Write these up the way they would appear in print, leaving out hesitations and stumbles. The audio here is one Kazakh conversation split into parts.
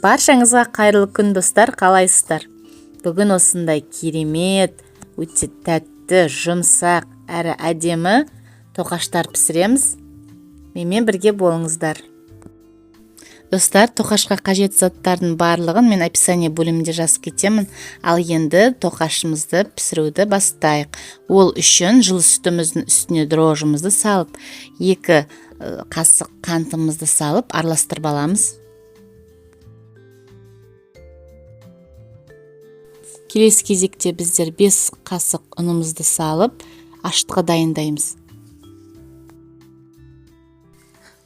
Баршаңызға қайырлы күн, достар, қалайсыздар? Бүгін осындай керемет, өте тәтті, жұмсақ, әрі әдемі тоқаштар пісіреміз. Менімен бірге болыңыздар. Достар, тоқашқа қажет заттардың барлығын мен описание бөлімінде жазып кетемін. Ал енді тоқашымызды пісіруді бастайық. Ол үшін жылы сүтіміздің үстіне дрожжымызды салып, 2 қасық қантымызды салып араластырып аламыз. Келесі кезекте біздер 5 қасық ұнымызды салып, ашытқы дайындаймыз.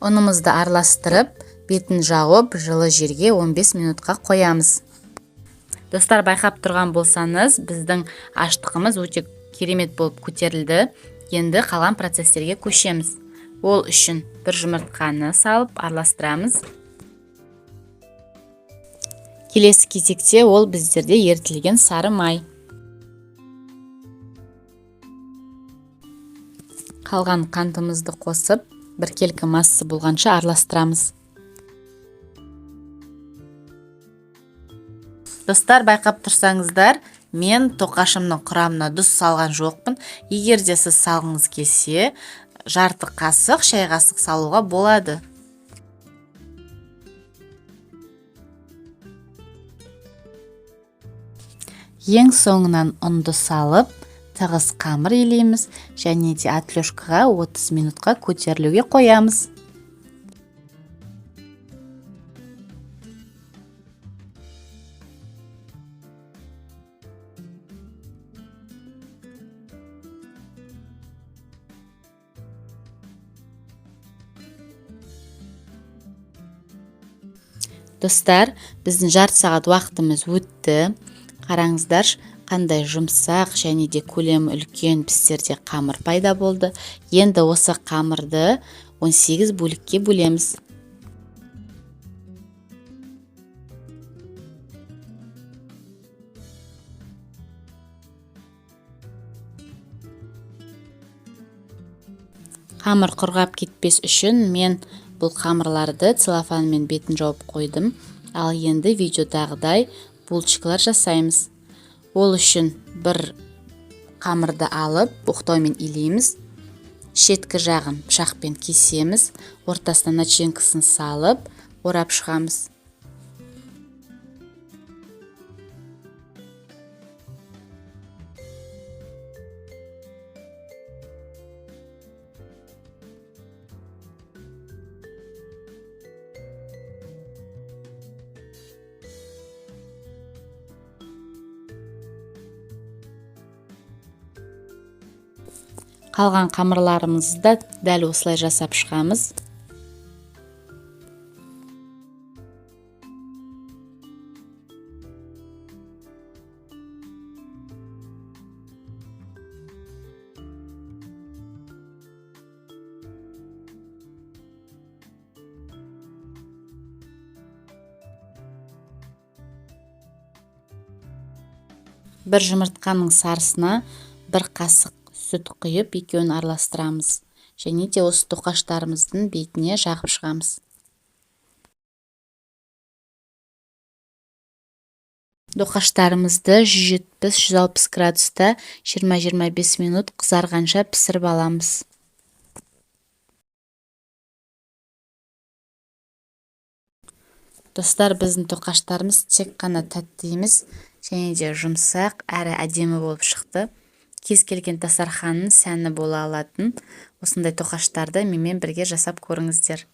Ұнымызды араластырып, бетін жауып, жылы жерге 15 минутқа қоямыз. Достар, байқап тұрған болсаңыз, біздің ашытқымыз өте керемет болып көтерілді. Енді қалған процестерге көшеміз. Ол үшін бір жұмыртқаны салып араластырамыз. Келесі кезекте ол біздерде ерітілген сары май. Қалған қантымызды қосып, біркелкі масса болғанша араластырамыз. Достар, байқап тұрсаңыздар, мен тоқашымның құрамына тұз салған жоқпын. Егер де сіз салғыңыз келсе, жарты қасық, шай қасық салуға болады. Ең соңынан ұнды салып, тығыз қамыр илейміз және де отлёжкаға 30 минутқа көтерілуге қоямыз. Достар, біздің жарты сағат уақытымыз өтті. Қараңыздаршы, қандай жұмсақ және де көлемі үлкен біздерде қамыр пайда болды. Енді осы қамырды 18 бөлікке бөлеміз. Қамыр құрғап кетпес үшін мен бұл қамырларды целлофанмен бетін жауып қойдым. Ал енді видеодағыдай булочкалар жасаймыз. Ол үшін бір қамырды алып, оқтаумен илейміз. Шеткі жағын пышақпен кесеміз, ортасына начинкасын салып, орап шығамыз. Қалған қамырларымызды да дәл осылай жасап шығамыз. Бір жұмыртқаның сарысына бір қасық сүт құйып, екеуін араластырамыз. Және де осы тоқаштарымыздың бетіне жағып шығамыз. Тоқаштарымызды 170-160 градуста 20-25 минут қызарғанша пісіріп аламыз. Достар, біздің тоқаштарымыз тек қана тәтті емес, және де жұмсақ әрі әдемі болып шықты. Кез келген дастарханның сәні бола алатын осындай тоқаштарды менімен бірге жасап көріңіздер.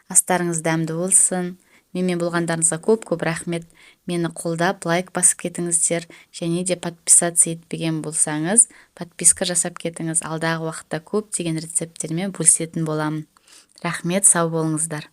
Астарыңыз дәмді болсын. Менімен болғандарыңызға көп-көп рахмет. Мені қолдап, лайк басып кетіңіздер. Және де подписаться етпеген болсаңыз, подписка жасап кетіңіз. Алдағы уақытта көптеген рецепттермен бөлісетін боламын. Рахмет, сау болыңыздар.